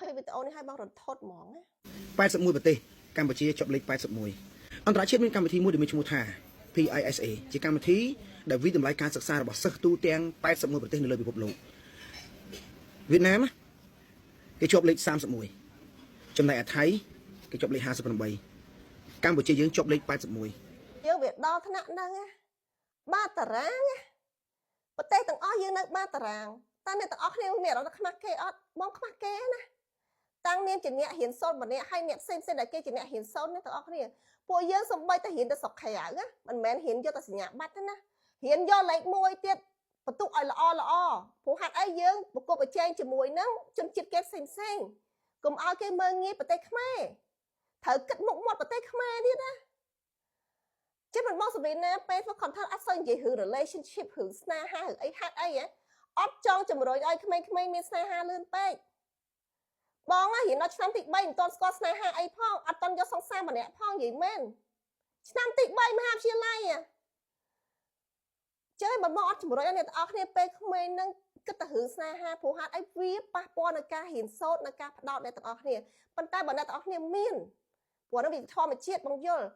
ឃើញវីដេអូនេះឲ្យបងរន្ធត់ហ្មងណា 81ប្រទេសកម្ពុជាជាប់លេខ81អន្តរជាតិមានកម្មវិធីមួយដែលមានឈ្មោះថា PISA ជាកម្មវិធីដែលវាយតម្លៃការសិក្សារបស់សិស្សទូទាំង81ប្រទេសនៅលើពិភពលោកវៀតណាមគេជាប់លេខ31ចំណែកឯថៃគេជាប់លេខ58កម្ពុជាយើងជាប់លេខ81 យើងវាដល់ថ្នាក់ហ្នឹងណាបាតតារាងណាប្រទេសទាំងអស់យើងនៅបាតតារាងតែអ្នកទាំងអស់គ្នាមានអារម្មណ៍ថាខ្មាស់គេអត់បងខ្មាស់គេណាតាំងនាមជាអ្នករៀនសូត្រម្នាក់ហើយអ្នកផ្សេងផ្សេងដែលគេជាអ្នករៀនសូត្រណាទាំងអស់គ្នាពួកយើងសំបីតែរៀនទៅស្រុកក្រៅណាមិនមែនរៀនយកតែសញ្ញាបត្រទេណារៀនយកលេខ1ទៀតបន្ទុកឲ្យល្អល្អព្រោះហេតុអីយើងប្រកបប្រជែងជាមួយនឹងជនជាតិគេផ្សេងផ្សេងកុំឲ្យគេមើលងាយប្រទេសខ្មែរត្រូវគិតមុខមាត់ប្រទេសខ្មែរទៀតណា ចេះមិនបងសវីណាពេលធ្វើ content អត់សូវនិយាយរឿង relationship រឿងស្នេហារឿងអីហេតុអីហ៎អត់ចង់ជំរុញឲ្យក្មេងៗមានស្នេហាលឿនពេកបងរៀនដល់ឆ្នាំទី3មិនទាន់ស្គាល់ស្នេហាអីផងអត់ទាន់យកសង្សារម្នាក់ផងនិយាយមែនឆ្នាំទី3មហាវិទ្យាល័យចេះបើមកអត់ជំរុញឲ្យអ្នកទាំងអស់គ្នាពេលក្មេងនឹងគិតតែរឿងស្នេហាព្រោះហេតុអីវាប៉ះពាល់នឹងការរៀនសូត្រនិងការផ្ដោតអ្នកទាំងអស់គ្នាប៉ុន្តែបើអ្នកទាំងអស់គ្នាមានព្រោះនោះវាធម្មជាតិបងយល់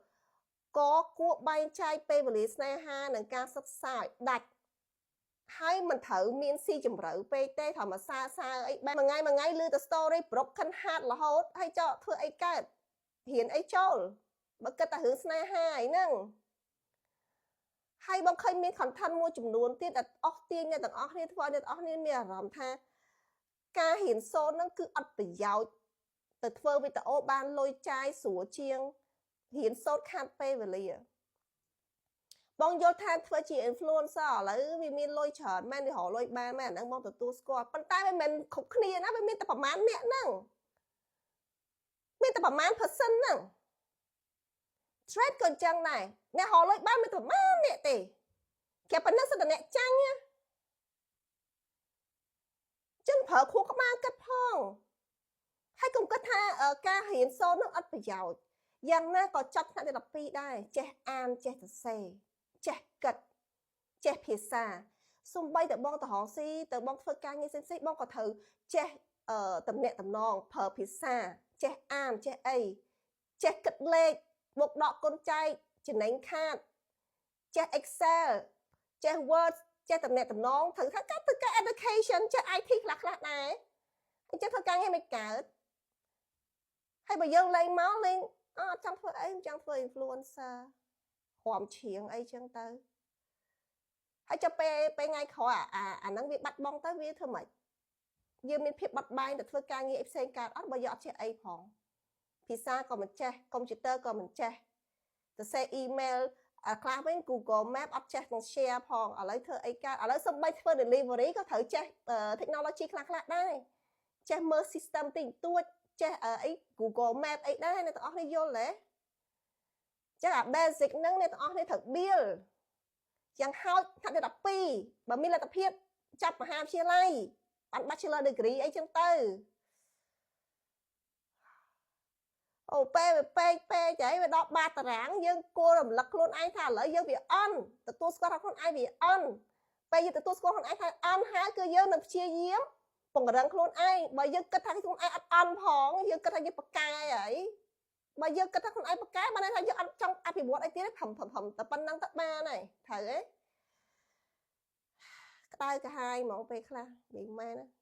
ក៏គួរបែងចែកពេលវេលាស្នេហានិងការសិក្សាឲ្យដាច់ហើយមិនត្រូវមានស៊ីជម្រៅពេកទេធម្មសាសើអីបែបមួយថ្ងៃមួយថ្ងៃឮតែ story broken heart រហូតហើយចោធ្វើអីកើតរៀនអីចូលបើគិតតែរឿងស្នេហាអីហ្នឹងហើយបងឃើញមាន content មួយចំនួនទៀតដែលអស់ទាញអ្នកទាំងអស់គ្នាធ្វើឲ្យអ្នកទាំងអស់គ្នាមានអារម្មណ៍ថាការរៀនសូត្រហ្នឹងគឺអត់ប្រយោជន៍ទៅធ្វើវីដេអូបានលុយចាយស្រួលជាងរៀនសូត្រខាត់ពេលវេលាបងយល់ថាធ្វើជា influencer ឥឡូវវាមានលុយច្រើនមែនវារកលុយបានមែនអាហ្នឹងបងទទួលស្គាល់ប៉ុន្តែវាមិនគ្រប់គ្នាណាវាមានតែប្រហែលអ្នកហ្នឹងមានតែប្រហែល percent ហ្នឹង trade ក៏អញ្ចឹងដែរអ្នករកលុយបានមានតែប្រហែលអ្នកទេគេប៉ុណ្ណឹងសិតតែអ្នកចាញ់ណាចឹងប្រើខួរក្បាលគិតផងហើយកុំគិតថាការរៀនសូត្រនឹងអត់ប្រយោជន៍យ៉ាងណាក៏ចប់ថ្នាក់ទី12ដែរចេះអានចេះសរសេរចេះគិតចេះភាសាសំបីតែបងទៅរកស៊ីទៅបងធ្វើការងារផ្សេងៗបងក៏ត្រូវចេះអឺតំណាក់តំណងប្រើភាសាចេះអានចេះអីចេះគិតលេខបូកដកគុណចែកចំណេញខាតចេះ Excel ចេះ Word ចេះតំណាក់តំណងត្រូវថាការធ្វើការ education ចេះ IT ខ្លះខ្លះដែរអញ្ចឹងធ្វើការងារមិនកើតហើយបើយើងលេងមកលេងអត់ចង់ធ្វើអីចង់ធ្វើ influencer រំឈៀងអីចឹងទៅហើយចុះពេលពេលថ្ងៃក្រោយអាអាហ្នឹងវាបាត់បង់ទៅវាធ្វើម៉េចយើងមានភាពបាត់បែនទៅធ្វើការងារអីផ្សេងកើតអត់បើយើងអត់ចេះអីផងភាសាក៏មិនចេះកុំព្យូទ័រក៏មិនចេះទៅសេ email អាខ្លះវិញ Google Map អត់ចេះនឹង share ផងឥឡូវធ្វើអីកើតឥឡូវសំបីធ្វើ delivery ក៏ត្រូវចេះ technology ខ្លះខ្លះដែរចេះមើល system តិចតួចចេះអី Google Map អីដែរអ្នកទាំងអស់គ្នាយល់ទេចឹងអា basic ហ្នឹងអ្នកទាំងអស់គ្នាត្រូវ build យ៉ាងហោចថ្នាក់ទី12បើមានលទ្ធភាពចាប់មហាវិទ្យាល័យបាន Bachelor degree អីចឹងទៅអូពេលវាពេកពេកហើយវាដល់បាតតារាងយើងគួររំលឹកខ្លួនឯងថាឥឡូវយើងវាអន់ទទួលស្គាល់ថាខ្លួនឯងវាអន់ពេលយើងទទួលស្គាល់ខ្លួនឯងថាអន់ហើយគឺយើងនឹងព្យាយាមពង្រឹងខ្លួនឯងបើយើងគិតថាខ្លួនឯងអត់អន់ផងយើងគិតថាយើងប្រកែហើយបើយើងគិតថាខ្លួនឯងប្រកែបានន័យថាយើងអត់ចង់អភិវឌ្ឍអីទៀតទេផឹមផឹមផឹមតែប៉ុណ្្នឹងទៅបានហើយត្រូវទេក្តៅក្រហាយហ្មងពេលខ្លះនិយាយមែនណា។